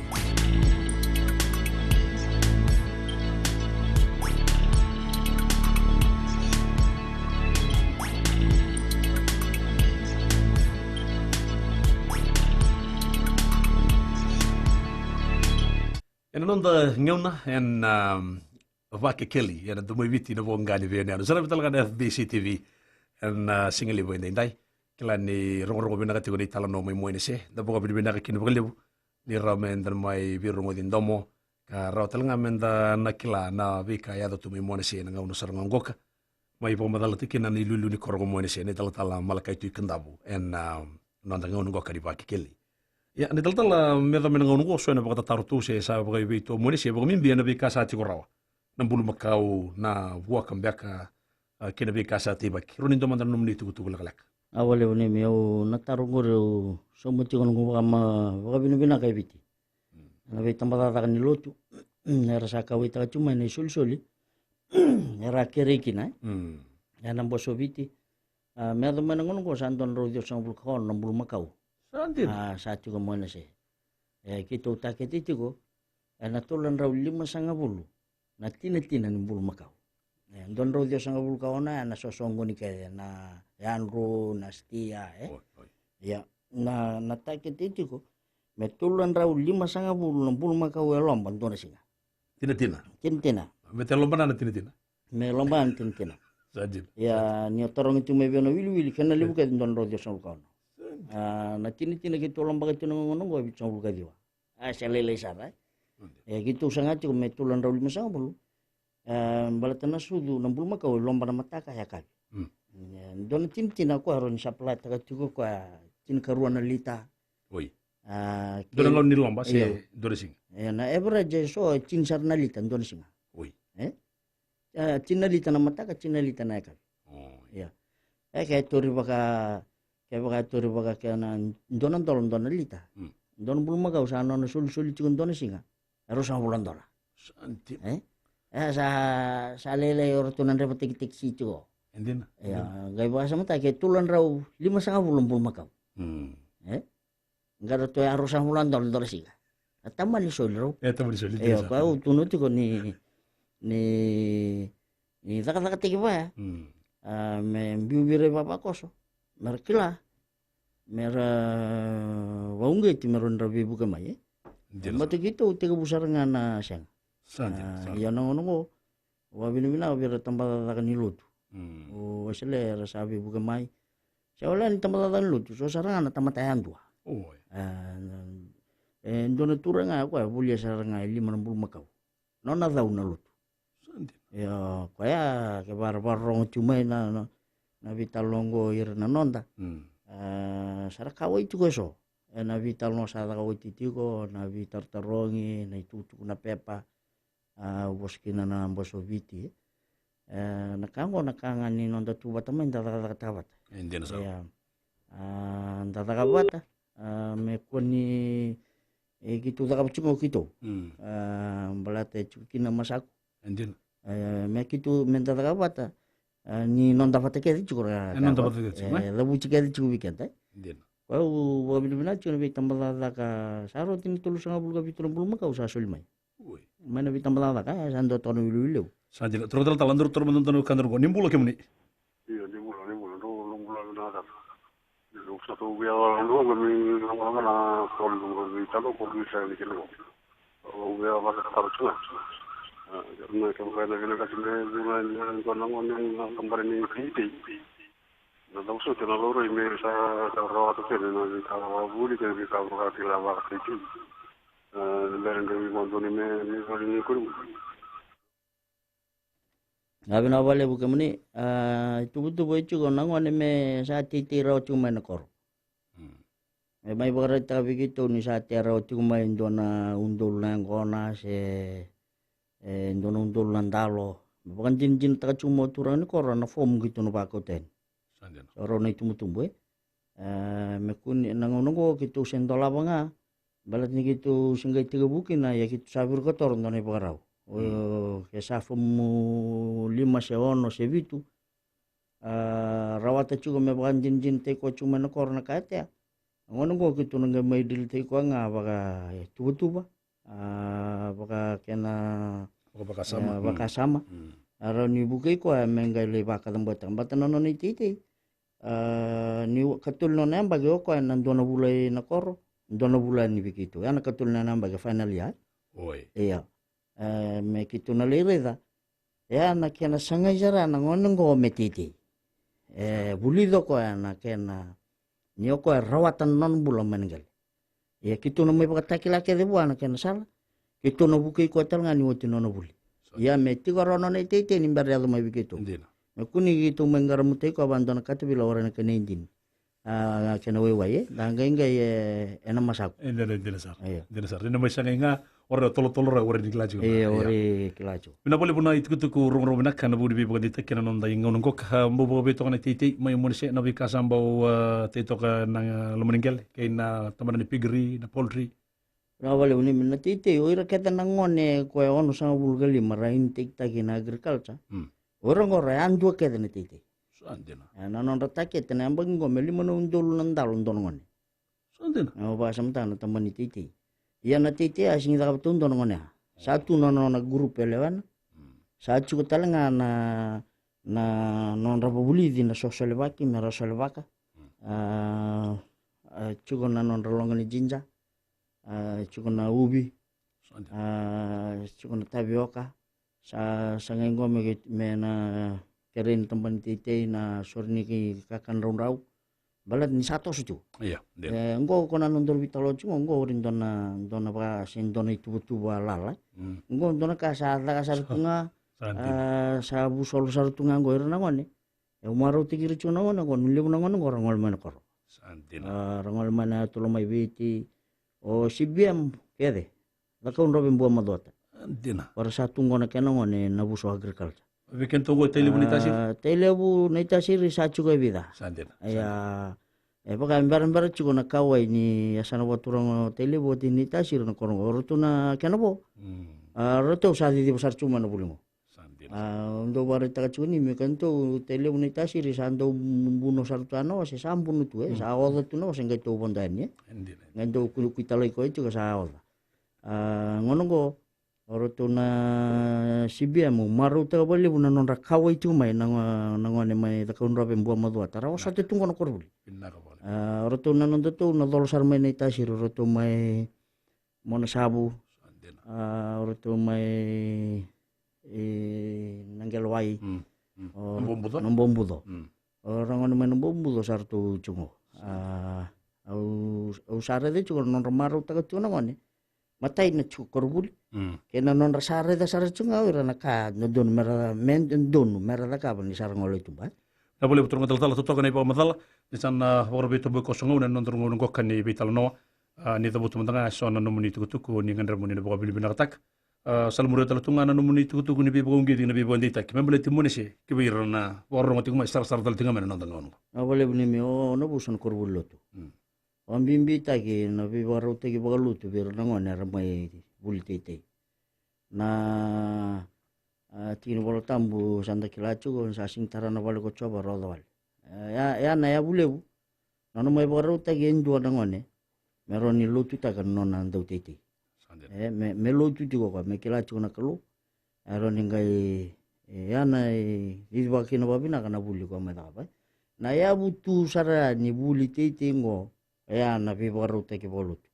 Ena noda gauna ena, um, Vakekeli ena Domo i Viti, na voqa ni veiyanuyanu, saravi tale ga na F B C T V ena, uh, siga levu edaidai. Kila ni rogorogo vinaka tiko na italanoa mai Moenese. Da vakavinavinaka kina vakalevu ni rawa meda mai veirogoci domo, ka rawa tale ga meda na kila na veika e yaco tu mai Moenese ena gauna sara ga oqo, ka mai vakamacalataki kina na iluilu ni koro ko Moenese na italatala Malakai Tui Kadavu ena, um, noda gauna oqo ka ni Vakekeli. Ia, na italatala, me yacova mai na gauna oqo, so ena vakatataro tu se sa vakaivei tu o Moenese, vakabibi ena veika sa tiko rawa. Na bulumakau, na vuaka beka, a, kei na veika sa teivaki. Roni, dua mada na nomuni itukutuku lekaleka. A, vakalevu Neimi, au na taro oqori au sauma tiko noqu vakama, vakavinavinaka e Viti. Mm. Ena veitabacakacaka ni lotu, era sa kauwaitaka tiko mai na isolisoli era kerei kina, e? Mm. Ena Boso Viti. A, me yaco mai na gauna oqo sa dua na drau ciwasagavulu ka ono na bulumakau. Sa dina. A, sa tiko mai na se. E, keitou takete tiko ena tolu na drau limasagavulu na tinatina ni bulumakau. E, dua na drau ciwasagavulu ka ono ena sosoqoni kece, na yadru, na stia, e. Oi, oi. Ia, na, na takete tiko me tolu na drau limasagavulu na bulumakau e loba dua na siga. Tinatina. Tinatina. Me te loba na tinatina. Me loba na tinatina. Sa dina. Ia, ni o tarogi tu mai vei au na wiliwili, kena levu kece dua na drau ciwasagavulu ka ono. Sa dina. A, na tinatina keitou lobaka tu na gauna oqo e vitusagavulu ka ciwa. A, se lailai sara, e? Sa dina. E, keitou saga tiko me tolu na drau limasagavulu. E, baleta na sucu na bulumakau e loba na mataka, yakavi. Mm. E, dua na tinatina koya rawa ni supply-taka tiko koya tinikarua na lita. Oi. A, dua na gauna ni loba se, io, dua na siga. E, na average e so e tini sara na lita dua na siga. Oi. E? E, tini na lita na mataka, tini na lita na yakavi. Oi. Ia. E, ke tori vaka, kevaka e tori vaka kena dua na dola dua na lita. Mm. Dua na bulumakau sa nona solisoli tiko dua na siga e ruasagavulu na dola. Sa dina. E? E, sa, sa lailai o ratou na draiva tekiteki tiko. E dina. Ia, qai vakasamataka ke tolu na drau limasagavulu na bulumakau. Mm. E? Qai ratou ya ruasagavulu na dola dua na siga. A, tamani soli rau. E, tamani soli, io, dina sara. Koya au tukuna tiko ni, ni, ni cakacakataki vaya. Mm. A, me biu vei ira i vavakoso me ra kila, me ra vakauqeti, me ra, ni ra veivuke mai, e? Dina. Baleta keitou tekivu sara ga na sega. Sa dina, a, sa dina. Ia na gauna oqo, vakavinavinaka vei ira tabacakacaka ni lotu. Mm. O Wesele era sa veivuke mai. Se wale ni tabacakacaka ni lotu, so sara ga na tamata yadua. Oi. A, e dua na turaga ga o koya e volia sara ga e lima na bulumakau. Nona cau na lotu. Sa dina. Ia, o koya, kevaka ra vakarorogo tiko mai na, na, na veitalanoa oqo ira na noda. Mm. A, sa ra kauwai tiko e so ena veitalanoa sa caka oti tiko, na veitarotarogi, na itukutuku na pepa. A, au vosa kina na Boso Viti. E, na ka oqo na ka ga ni noda tu vata mai, da cakacakataka vata. E dina sara. Ia. A, da caka vata. A, me kua ni, e, keitou cakava tiko ga o keitou. Mm. A, baleta e tiko kina masaku. E dina. E, me keitou, me da caka vata. A, ni noda vata kece tiko ra. E noda vata kece tiko, e, e? Cavuti kece tiko vei keda, e? Dina. Koya au vakavinavinaka tiko na veitabacakacaka, sa rauta ni tolusagavulu ka vitu na bulumakau sa soli mai. Oi. Mai na veitabacakacaka, e, sa dua toka na wiliwili levu. Sa dina. Turaga talatala, daru taura mada na noda ka daru qo. Ni bula kemuni. Io, ni bula, ni bula. Drau, drau bula vinaka. Drau sa tou via logaloga me logaloga na kau ni logaloga ni talo ko ni sa ni kena qo. Au via vakataro tu ga. A, na kena qo na vinakati me vuna ni na qo na qo ni na kabare ni teitei. Na vosoti na laurai me sa sa rawata kina na veika vakavuli kei na veika vakakila vakateitei. E, na bera qai vakadonui me me vali ni kuri. Vinaka vakalevu kemuni. A, ituvatuva e tiko na gone me sa teitei rawa tiko mai na koro. Mm. E mai vakaraitaka vei keitou ni sa tea rawa tiko mai e dua na udolu na yaqona se e dua na udolu na dalo. Me vakadinadinataka tiko mai o turaga ni koro na fomu keitou na vakauta yani. Sa dina. So rau na itubutubu, e. E, me kua ni na gauna oqo keitou se dolava ga. Baleta ni keitou se qai tekivu kina, ia keitou sa virikotora dua na ivakarau. O, mm, ke sa fomu lima se ono se vitu, a, rawata tiko me vakadinadinataki koya tiko mai na koro na ka e tea. Na gauna oqo keitou na qai mai drilitaki koya ga vaka, e, tuvatuva. A, vaka kena, vaka, vakasama. E, mm, vakasama. Mm. A, rawa ni vukei koya me qai lai vakacaboyataka. Baleta na nona iteitei. A, ni katolu na nona yabaki o koya na dua na vula i na koro, dua na vula ni vei keitou. Ya na katolu na nona yabaki, final year. Oi. Ia. E, me keitou na lai raica. Ya na kena sagai sara na gone oqo me teitei. E, vulica o koya na kena, ni o koya rawata na nona bula mai na qele. Ia keitou na mai vakatakila kece vua na kena sala. Keitou na vukei koya tale ga ni oti na nona vuli. Sa. Ia me tiko rawa na nona iteitei ni bera yaco mai vei keitou. Dina. Me kua ni keitou mai qaramutaki koya vaka dua na katavila warai na kena idini. A, kena waiwai, e da qaiqai, e, ena masaku. E dina, dina sara. Io. Dina sara. Ena mai sagai ga, warai na tolotolo ra, warai ni kila tiko. Io, warai kila tiko. Vinaka vakalevu na itukutuku rogorogo vinaka ena vuku ni veivakadeitaki ena noda igauna oqo ka bau vakavei toka na iteitei mai Monese, na veika sa bau, a, tei toka na loma ni qele kei na tabana ni piggery, na poultry. Vinaka vakalevu ni me na teitei, o ira kece na gone ko e onosagavulu ka lima ra intaketaki na agriculture. Mm. O ira oqo ra yadua kece na teitei. Sa dina. E, na nodra takete na yabaki oqo me lima na udolu na dalo dua na gone. Sa dina. E, au vakasamataka na tabana ni teitei. Ia na teitei a sigi cakava tu dua na gone ya. Sa tu na nona group e lewena. Mm. Sa tiko tale ga na, na nodra vavulici na sosolevaki me ra solevaka. Mm. A, a, tiko na nodra loga ni jinja. A, tiko na uvi. Sa dina. A, tiko na tavioka. Sa, sa qai qo me, me na kerei na tabana ni teitei na sore ni kakana draudrau. Baleta ni sa toso tiko. Ia, dina. E, qo ko na nodaru veitalanoa tiko, qo ori dua na, dua na vaka, se dua na ituvatuva lala. Mm. Qo dua na ka sa caka sara tu ga, sa dina. A, sa vusolo sara tu ga qo ira na gone. E, au marautaki ira tiko na gone qo, ni levu na gone qo ra gole mai na koro. Sa dina. A, ra gole mai na yatu Lomaiviti. O C B M kece. Cakaudrove Buamacuata. Dina. Ko ra sa tu qo na kena gone na vuso agriculture. Vei kedatou qo i Tailevu, Naitasiri? A, Tailevu, Naitasiri sa tiko e vica. Sa dina. Ia, e vaka e berabera tiko na kauwai ni yasana vakaturaga o Tailevu oti Naitasiri na koro qo. O ratou na kena vo. Mm. A, ratou sa ciciva sara tiko mai na vuli qo. Sa dina. A, au dau vakaraitaka tiko ni me kedatou Tailevu, Naitasiri sa dau buno sara tu na ose, sa buno tu, e, mm, sa oca tu na ose, qai tou vodo yani, e. E dina. Qai dau kui, kui talai koya tiko sa oca. A, gauna qo, o ratou na C B M, au marautaka vakalevu na nodra kauwai tiko mai na go-, na gone mai Cakaudrove, Buamacuata. Ra vosota tu qo na koronivuli. Vinaka vakalevu. A, o ratou na nodatou na colo sara mai Naitasiri, o ratou mai Monasavu. Sa dina. A, o ratou mai, e, Naqelewai. Mm, mm. O, Nabobuco. Nabobuco. Mm. O ra gone mai Nabobuco sa ratou tiko qo. Sa dina. A, au, au sa raica tiko na nodra marautaka tiko na gone. Matai na tiko koronivuli. Mm. Kei na nodra sa raica sara tiko ga o ira na ka dodonu me ra, me donu me ra cakava ni sa ra gole i tuba. Vinaka vakalevu turaga talatala, totoka na ivakamacala. Ni sa na vakarau veitoboki koso gauna ena nodaru gauna qoka ni veitalanoa. A, ni cavuta mada ga eso na nomuni itukutuku ni gadreva mo ni na vakavinavinakataka. A, sa la muria tale tu ga na nomuni itukutuku ni veivakauqeti, na veivakadeitaki me baleti Monese, ki vei ira na vakarorogo tiko mai, sarasara tale tiko mai na noda gauna qo. Vinaka vakalevu ni me o na vuso na koronivuli lotu. Mm. Vakabibitaki na veivakarautaki vakalotu vei ira na gone era mai vuli teitei. Na, a, tiki ni Vola Tabu sa da kila tiko, sa sigi tara na vale ko Jiova, roca wale. E, ya, ya na yavu levu. Na nona mai vakarautaki e dua na gone me rawa ni lotutaka na nona dauteitei. Sa dina. E, me, me lotu tiko o koya, me kila tiko na Kalou. E rawa ni qai, e, ya na, e, cicivaka kina vakavinaka na vuli ko mai cakava. Na yavu tu sara ya ni vuli teitei qo, e ya na veivakarautaki vakalotu.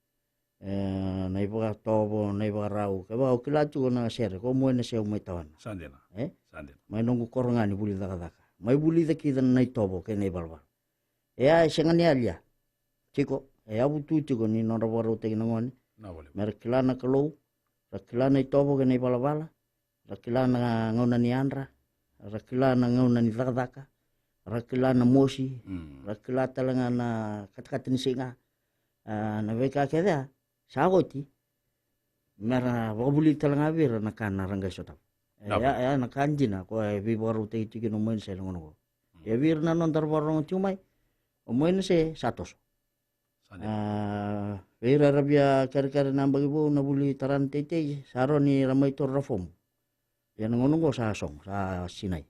E, na ivakatovo, na ivakarau. Kevaka o kila tiko na sere, ko mua ena seu mai tawana. Sa dina. E? Sa dina. Mai noqu koro ga ni vuli cakacaka. Mai vulica kina na itovo kei na ivalavala. E a e sega ni yalia tiko, e yavu tu tiko ni nodra vakarautaki na gone. Na vale. Me ra kila na Kalou, ra kila na itovo kei na ivalavala, ra kila na gauna ni yadra, ra kila na gauna ni cakacaka, ra kila na mosi, mm, ra kila tale ga na katakata ni siga. A, na veika kece a sa oti, me ra vakavuli tale ga vei ira na ka na ra qai sotava. E, na ya, ya na ka dina ko e veivakarautaki tiko kina o Moenese ena gauna qo. Mm. E vei ira na noda ra vakarorogo tiko mai, o Moenese sa toso. Sa dina. A, vei ira era via kerekere na yabaki vou na vuli tara na teitei, sa rawa ni ra mai taura ra fomu. Ia na gauna qo sa sogo, sa sinai.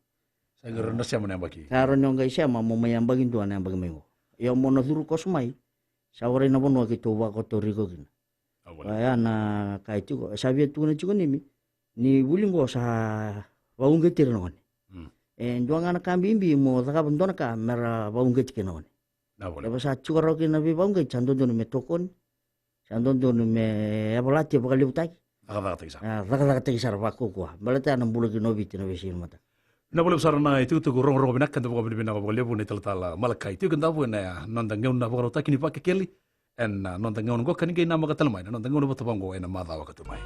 Sa qai rawa ni o sema na yabaki. Sa rawa ni o qai sema mo mai yabaki dua na yabaki mai qo. Ia mo na curu koso mai, sa warai na vanua keitou vakakotori iko kina. A, vale. Ia na ka e tiko, e sa via tukuna tiko Nimi ni vuli qo sa vakauqeti ira na gone. Mm. E dua ga na ka bibi mo cakava dua na ka me ra vakauqeti kina na gone. Na vale. Kevaka sa tiko rawa kina na veivakauqeti, sa dodonu me tokoni, sa dodonu me yavalati, vakalevutaki. Cakacakataki sara. A, cakacakataki sara vakaukauwa. Baleta ya na bula kina o Viti ena veisiga ni mataka. Na vale sara na itukutuku rogorogo vinaka, da vakavinavinaka vakalevu na italatala Malakai Tui Kadavu ena noda gauna vakarautaki ni Vakekeli ena noda gauna qo, ka ni qai namaka tale mai na noda gauna vata vaqo ena macawa ka tu mai.